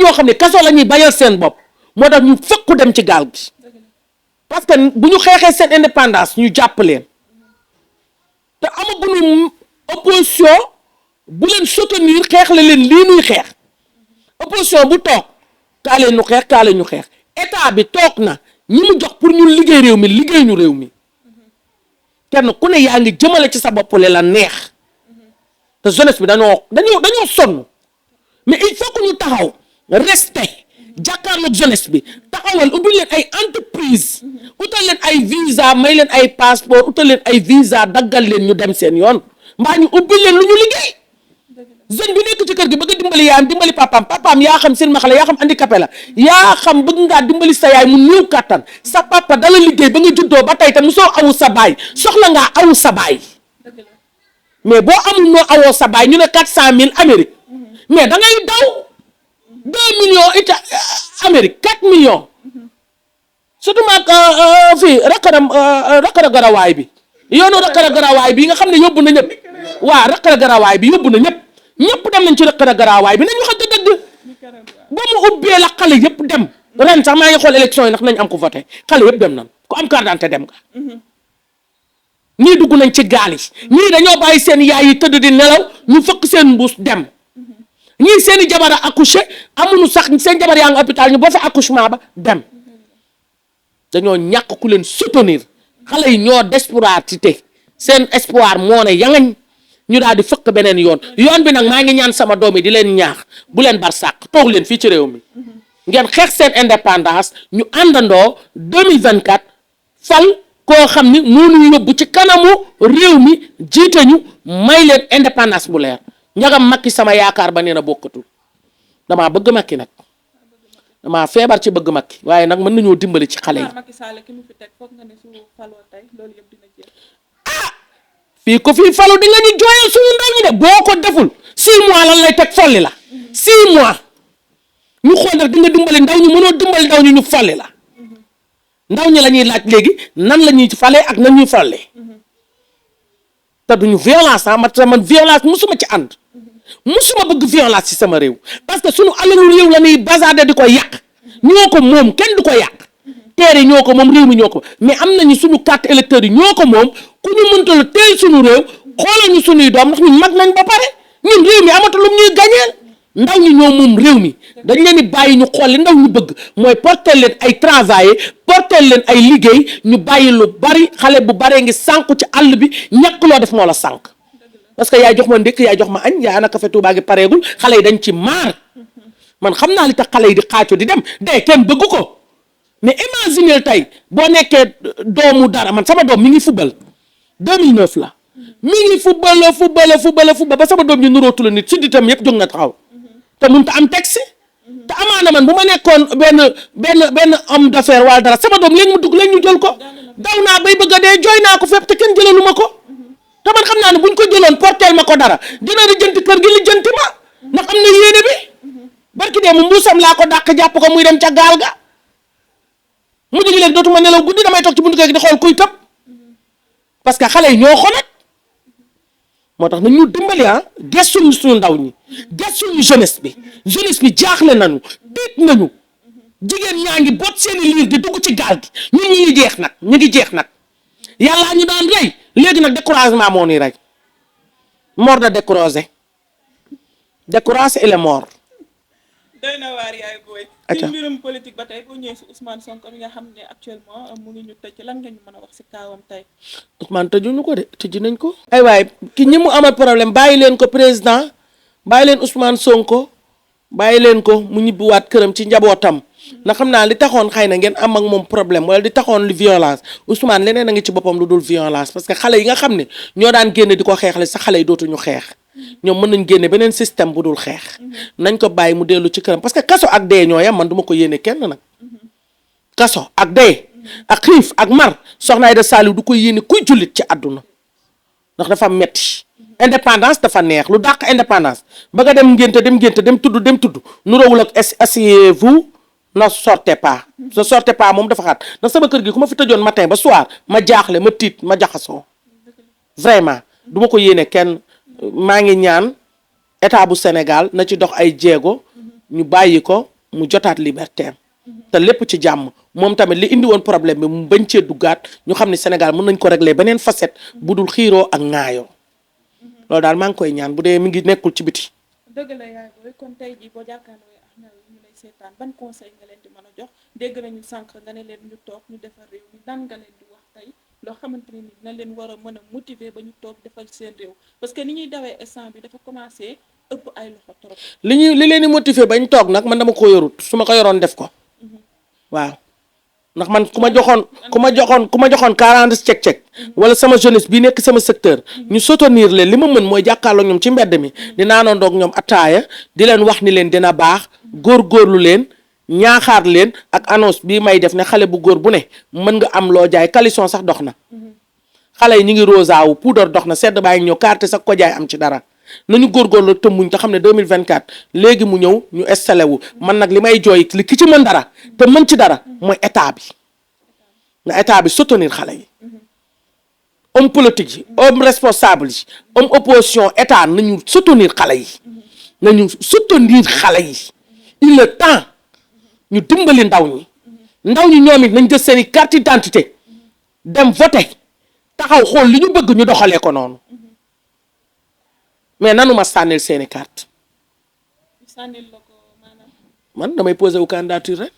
ñoo xam ne kaso la ñuy bañal seen bopp moo tax ñu fëkku dem ci gaal gi parce que bu ñu xeexee seen indépendance ñu jàpp leen te amaguñu opposition bu leen soutenir xeex la leen lii nuy xeex opposition bu toog kaa leen ñu xeex kaa leen ñu xeex état bi toog na ñi mu jox pour ñu liggéey réew mi liggéey ñu réew mi kenn ku ne yaa ngi jëmale ci sa bopp la neex te jeunesse bi dañoo sonn mais il faut que ñu taxaw respect jàkkaarloog jeunesse bi taxawal ubbi leen ay entreprise utal leen ay visa may leen ay passeport utal leen ay visa daggal leen ñu dem seen yoon mbaa ñu ubbi leen lu ñu liggéey jeune bi nekk ci kër gi bëgg a dimbali yaayam dimbali papaam yaa xam silmaxa la yaa xam handicapé la yaa xam bëgg ngaa dimbali sa yaay mu néew kàttan sa papa dala liggéey ba nga juddoo ba tey te musoo awu sa baay soxla ngaa awu sa baay mais boo amul noo awoo sa baay ñu ne 400 000 Amérique mais da ngay daw 2 millions Amérique 4 millions surtout maag fii Rakara Garawaay bi yoonu Rakara Garawaay bi nga xam ne yóbbu na ñëpp waaw Rakara Garawaay bi yóbbu na ñëpp dem nañ ci Rakara Garawaay bi nañ waxante dëgg ba mu ubbee la xale yëpp dem ren sax maa ngi xool élection yi ndax nañ am ko voté xale yëpp dem nañ ku am carte d'identité dem nga ñii dugg nañ ci gaal yi ñii dañoo bàyyi seen yaay yi tëdd di nelaw ñu fëkk seen mbuus dem ñii seeni jabar a accouché amuñu sax seen jabar yaa ngi hôpital ñu boo fa accouchement ba dem dañoo ñàkk ku leen soutenir xale yi ñoo déspoirité seen espoir moo ne yangañ ñu daal di fëkk beneen yoon bi nag maa ngi ñaan sama doom yi di leen ñaax bu leen bar sàq toog leen fii ci réew mi ngeen xeex seen indépendance ñu àndandoo 2024 fal koo xam ni moo ñu yóbbu ci kanamu réew mi jiite ñu may leen indépendance bu leer njagam Macky sama yaakaar ba nee na bokkatul damaa bëgg Macky nag damaa feebar ci bëgg Macky waaye nag mën nañoo dimbali ci xale yi. fii ko fii falu di nga ñu jooyal suñu ndaw ñi de boo ko deful 6 mois lan lay teg folli la 6 mois ñu xool nag di nga dimbali ndaw ñi mënoo dimbali ndaw ñi ñu folli la ndaw ñi la ñuy laaj léegi nan la ñuy falee ak nan ñuy falee te duñu violence man violence musuma ci ànd musuma bëgg violence ci sama réew parce que suñu alalu réew la ñuy bazarder di ko yàq ñoo ko moom kenn du ko yàq teere ñoo ko moom réew mi ñoo ko mais am nañu suñu carte électeur yi ñoo ko moom ku ñu mëntalu teel suñu réew xoolal ñu suñuy doom ndax ñun mag nañ ba pare ñun réew mi amatul lu ñuy gañeel ndaw ñi ñoo moom réew mi dañ leen di bàyyi ñu xool li ndaw ñu bëgg mooy porter leen ay travailler porter leen ay liggéey ñu bàyyi lu bari xale bu baree ngi sànku ci àll bi ñàkk loo def moo la sànk parce que yaay jox ma ndékk yaay jox ma añ yaay ana café Touba gi pareegul xale yi dañ ci maar man xam naa li tax xale yi di xaaco di dem dee kenn bëgg ko mais imaginer tey boo nekkee doomu dara man sama doom mi ngi football 2009 la mi ngi football ba sama doom ñu nurootu la nit si ditam yëpp jóg na taxaw te mënut a am texte te amaana man bu ma nekkoon benn homme d'affaires wala dara sama doom léegi mu dugg léegi ñu jël ko daw naa bay bëgg a dee jooy naa ko fépp te kenn jëlalu ma ko te man xam naa ne buñ ko jëloon porteel ma ko dara dina lijjanti kër gi lijjanti ma ndax am na yéene bi barki dee mu mbuusam laa ko dàq jàpp ko muy dem ca gaal ga mu jóge léegi dootuma nelaw guddi damay toog ci buntu kër gi di xool kuy tëb parce que xale yi ñoo xonat moo tax nañ ñu dimbali gëstuñu suñu ndaw ñi gëstuñu jeunesse bi jaaxle nañu tiit nañu jigéen ñaa ngi boot seeni liir di dugg ci gaal gi ñun ñu ngi jeex nag yàllaa ñu daan rey léegi nag découragement moo ñuy rey mort de découragé il est mort. doy na waar yaay booy. ci mbirum politique ba tey boo ñëwee si Ousmane Sonko mi nga xam ne actuellement mu ngi ñu tëj lan nga ñu mën a wax si kaawam tey. Ousmane tëjuñu ko de tëj nañ ko. ay waay ki ñi mu amal problème bàyyi leen ko président bàyyi leen Ousmane Sonko bàyyi leen ko mu ñibbiwaat këram ci njabootam ndax xam naa li taxoon xëy na ngeen am ak moom problème wala li taxoon li violence Ousmane leneen a ngi ci boppam lu dul violence parce que xale yi nga xam ne ñoo daan génne di ko xeexle sax xale yi dootuñu xeex. ñoom mën nañ génne beneen système bu dul xeex nañ ko bàyyi mu dellu ci këram parce que kaso ak dee ñoo yam man duma ko yéene kenn nag kaso ak dee ak xiif ak mar Soxna Aïda Saliou du ko yéene kuy jullit ci àdduna ndax dafa metti indépendance dafa neex lu dàq indépendance ba nga dem ngénte dem tudd nuroowul ak asseyez-vous ne sortez pas moom dafa xaat ndax sama kër gi ku ma fi tëjoon matin ba soir ma jaaxle ma tiit ma jaxasoo vraiment duma ko yéene kenn maa ngi ñaan état bu Sénégal na ci dox ay jéego ñu bàyyi ko mu jotaat liberté am te lépp ci jàmm moom tamit li indi woon problème bi mu bañ cee duggaat ñu xam ne Sénégal mën nañ ko régler beneen facette bu dul xiiroo ak ŋaayoo loolu daal maa ngi koy ñaan bu dee mi ngi nekkul ci biti. dëgg la yaay booy kon tey jii boo jàkkaarloo ak na ñu lay seetaan ban conseil nga leen di mën a jox dégg nañu sànq nga ne leen ñu toog ñu defar réew mi dan nga leen di wax tey loo xamante ne ni dina leen war a mën a motiver ba ñu toog defal seen réew parce que ni ñuy dawee instant bi dafa commencé ëpp ay loxo trop. li leen di motiver bañ toog nag man dama ko yorut su ma ko yoroon def ko waaw ndax man ku ma joxoon 40 cek wala sama jeunesse bi nekk sama secteur ñu soutenir leen li ma mën mooy jàkkaarloo ñoom ci mbedd mi di naanandoo ak ñoom ataaya di leen wax ni leen dina baax góorgóorlu leen ñaaxaar leen ak annonce bii may def ne xale bu góor bu ne mën nga am loo jaay caleçon sax dox na xale yi ñu ngi rosa wu poudre dox na sedd bàyyi ñëw carte sax ko jaay am ci dara nañu góorgóorlu te muñ te xam ne 2024 léegi mu ñëw ñu installé wu man nag li may jooy li ki ci mën dara te mën ci dara mooy état bi nga état bi soutenir xale yi homme politique yi homme responsable yi homme opposition état nañu soutenir xale yi il est temps ñu dimbali ndaw ñi ñoom it nañ jël seeni carte d'identité dem voter taxaw xool li ñu bëgg ñu doxalee ko noonu mais nanu ma sànnil seeni carte sànnil la ko maanaam. man damay posé wu candidature rek.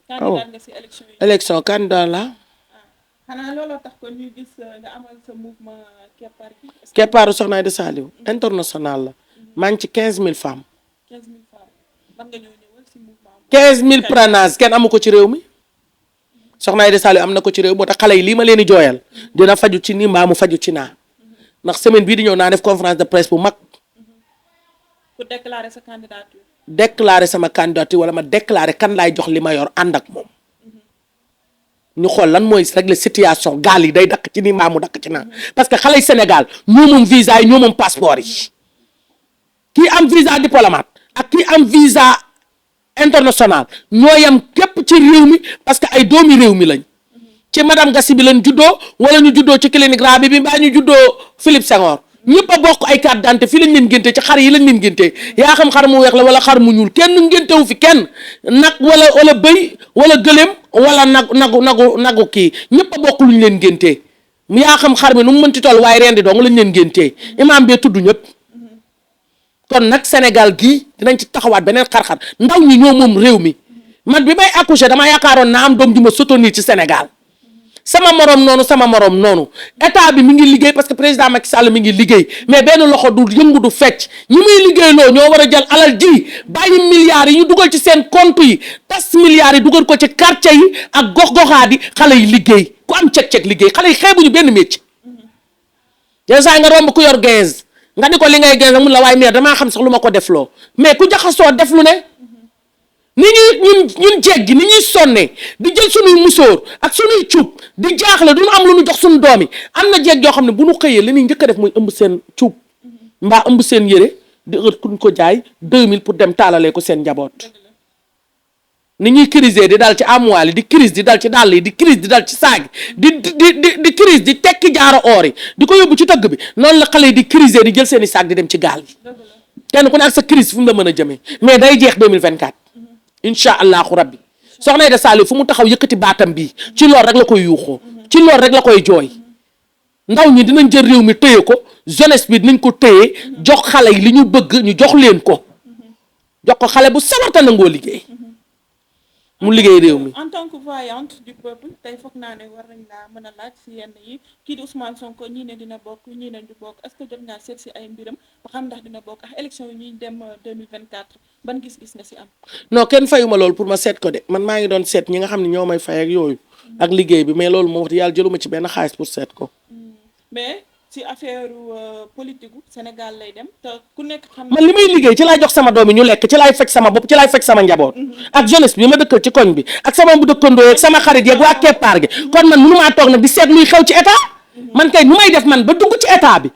ah bon candidat nga si élection yi. élection candidat la. xanaa looloo tax kon ñuy gis nga amal sa mouvement keppaar gi. keppaaru Soxna Aïda Saliou international la maa ngi ci 15000 femmes. 15000 femmes ban nga ñëwal si mouvement. 15000 parrainages kenn amu ko ci réew mi Soxna Aïda Saliou am na ko ci réew moo tax xale yi lii ma leen di jooyal dina faju ci nii mbaa mu faju ci naa. ndax semaine bii di ñëw naa def conférence de presse bu mag. pour déclarer sa candidature. déclarer sama candidature wala ma déclarer kan laay jox li ma yor ànd ak moom. ñu xool lan mooy régler situation gaal yi day dakk ci nii mbaa mu dakk ci naa. parce que xale yi Sénégal ñoo moom visa yi ñoo moom passeport yi. kii am visa diplomate ak kii am visa international ñoo yam képp ci réew mi parce que ay doomi réew mi lañ. ci madame Gassi bi lañ juddoo wala ñu juddoo ci clinique Rabi bi mbaa ñu juddoo Philippe Senghor ñëpp a bokk ay carte d'identité fii lañ leen ngénte ci xar yi lañ leen ngénte yaa xam xar mu weex la wala xar mu ñuul kenn ngéntewu fi kenn nag wala bëy wala gëléem wala nagu kii ñëpp a bokk luñ leen ngénte yaa xam xar mi nu mu mënti toll waaye rendi dong lañ leen ngénte imaam bee tudd ñëpp kon nag Sénégal gii dinañ ci taxawaat beneen xar-xar ndaw ñi ñoo moom réew mi man bi may accoucher dama yaakaaroon naa am doom ju ma soutenir ci Sénégal sama morom noonu état bi mi ngi liggéey parce que président Macky Sall mi ngi liggéey mais benn loxo du yëngu du fecc ñi muy liggéey loo ñoo war a jël alal ji bàyyi milliards yi ñu dugal ci seen compte yi tas milliards yi dugal ko ci quartier yi ak gox-goxaat yi xale yi liggéey ku am cek-cek liggéey xale yi xeebuñu benn métier yenn saa nga romb ku yor 15 nga ni ko li ngay 15 mun la waaye mère damaa xam sax lu ma ko defloo mais ku jaxasoo def lu ne ni ñun jeeg gi ni ñuy sonne di jël suñuy musóor ak suñuy cuub di jaaxle duñu am lu ñu jox suñu doom yi am na jeeg yoo xam ne bu ñu xëyee li ñuy njëkk a def mooy ëmb seen cuub mbaa ëmb seen yére di heure kuñ ko jaay 2000 pour dem taalalee ko seen njaboot ni ñuy crise di dal ci armoire yi di crise di dal ci dàll yi di crise di dal ci saag di crise di tekki jaaro oor yi di ko yóbbu ci tëgg bi noonu la xale yi di crise di jël seen i saag di dem ci gaal gi kenn ku ne ak sa crise fu mu la mën a jëmee mais day jeex 2024 incha allahu rabbi Soxna Aïda Saliou fu mu taxaw yëkkati baatam bii ci lool rek la koy yuuxoo ci lool rek la koy jooy ndaw ñi dinañ jël réew mi téye ko jeunesse bi dinañ ko téye jox xale yi li ñu bëgg ñu jox leen ko jox ko xale bu sawarta nangoo liggéey mu liggéey réew mi. en tant que voyante du peuple tey foog naa ne war nañ laa mën a laaj si yenn yi kii di Ousmane Sonko ñii ne dina bokk ñii ne du bokk est-ce que jot ngaa seet si ay mbiram ba xam ndax dina bokk ak élection yi ñuy dem 2024 ban gis-gis nga si am. non kenn fayuma loolu pour ma seet ko de man maa ngi doon seet ñi nga xam ne ñoo may fay ak yooyu ak liggéey bi mais loolu moo wax yàlla jëluma ci benn xaalis pour seet ko. mais ci affaire politique gu Sénégal lay dem te ku nekk xam man li may liggéey ci laay jox sama doom yi ñu lekk ci laay fekk sama bopp ci laay fekk sama njaboot ak jeunesse bi ma dëkkal ci koñ bi ak sama bu dëkkandoo ak sama xarit yeeg waa keppaar gi kon man mënumaa toog nag di seet luy xew ci état man kay nu may def man ba dugg ci état bi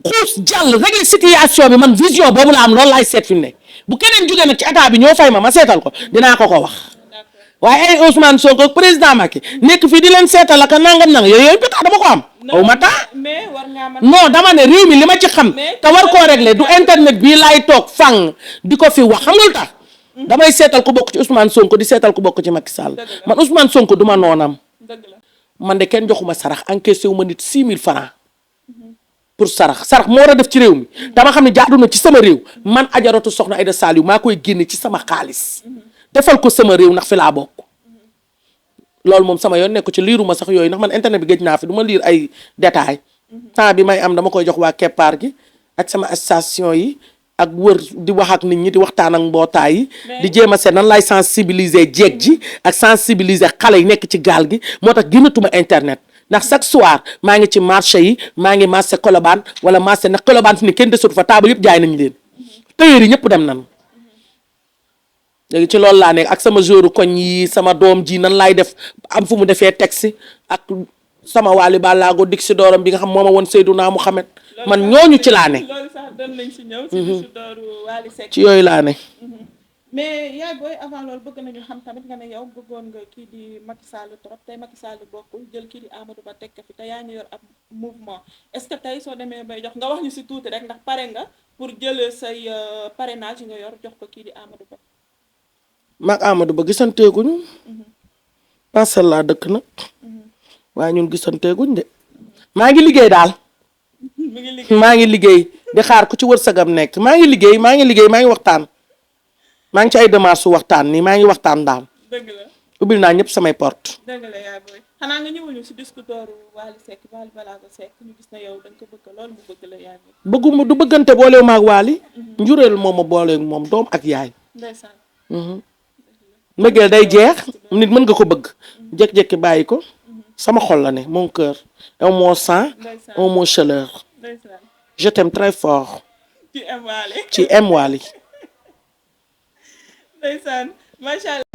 xuus jàll régler situation bi man vision boobu la am loolu laay seet fi mu ne bu keneen jógee nag ci état bi ñoo fay ma seetal ko dinaa ko wax waaye ay Ousmane Sonko ak président Macky nekk fii di leen seetal ak nangam yooyu peut-être dama ko am. aw ma taa non dama ne réew mi li ma ci xam te war koo régler du internet bii laay toog fang di ko fi wax xam nga lu tax damay seetal ku bokk ci Ousmane Sonko di seetal ku bokk ci Macky Sall man Ousmane Sonko du ma noonam dëgg la man de kenn joxuma sarax encaissé wu ma nit 6000 francs pour sarax sarax moo war a def ci réew mi dama xam ne jaadu na ci sama réew man ajaratu soxna Aïda Saliou maa koy génne ci sama xaalis defal ko sama réew ndax fi laa bokk loolu moom sama yoon nekku ci liiruma sax yooyu ndax man internet bi géej naa fi du ma liir ay détails temps bi may am dama koy jox waa keppaar gi ak sama station yi ak wër di wax ak nit ñi di waxtaan ak mbootaay yi di jéem a seet nan lay sensibiliser jeeg ji ak sensibiliser xale yi nekk ci gaal gi moo tax génnatuma internet ndax chaque soir maa ngi ci marché yi maa ngi marché Colobane wala marché ndax Colobane fi ni kenn desatu fa taabal yëpp jaay nañu leen tailleur yi ñëpp dem nan léegi ci loolu laa nekk ak sama jouru koñ yi sama doom ji nan laay def am fu mu defee taxi ak sama waali balaago dig si dooram bi nga xam moo ma woon Seydouna Mouhamed man ñooñu ci laa ne loolu sax doon nañ si ñëw si bisu dooru Wally Seck ci yooyu laa ne mais yaay booy avant loolu bëgg nañu xam tamit nga ne yow bëggoon nga kii di Macky Sall trop tey Macky Sall bokkul jël kii di Amadou Ba teg ko fi te yaa ngi yor ab mouvement est-ce que tey soo demee bay jox nga wax ñu si tuuti rek ndax pare nga pour jël say parrainage yi nga yor jox ko kii di Amadou Ba maag Amadou Ba gisanteeguñu Parcelles laa dëkk nag waaye ñun gisanteeguñ de maa ngi liggéey daal mi ngi liggéey maa ngi liggéey di xaar ku ci wërsëgam nekk maa ngi liggéey maa ngi waxtaan maa ngi ci ay démarches su waxtaan nii maa ngi waxtaan daal dëgg la ubbil naa ñëpp samay porte dëgg la yaay booy xanaa nga ñëwul ñu si disque d'or Wally Seck Wally Ballago Seck ñu gis na yow da nga ko bëgg loolu mu bëgg la yaay booy bëgguma du bëggante boolewu maag Wally njureel moom ma booleeg moom doom ak yaay ndeysaan mbëggeel day jeex nit mën nga ko bëgg jékki-jékki bàyyi ko sama xol la ne mon cœur et mon sang et mon chaleur ndeysaan je t'aime très fort ci am Wally ci M Wally ndeysaan macha allah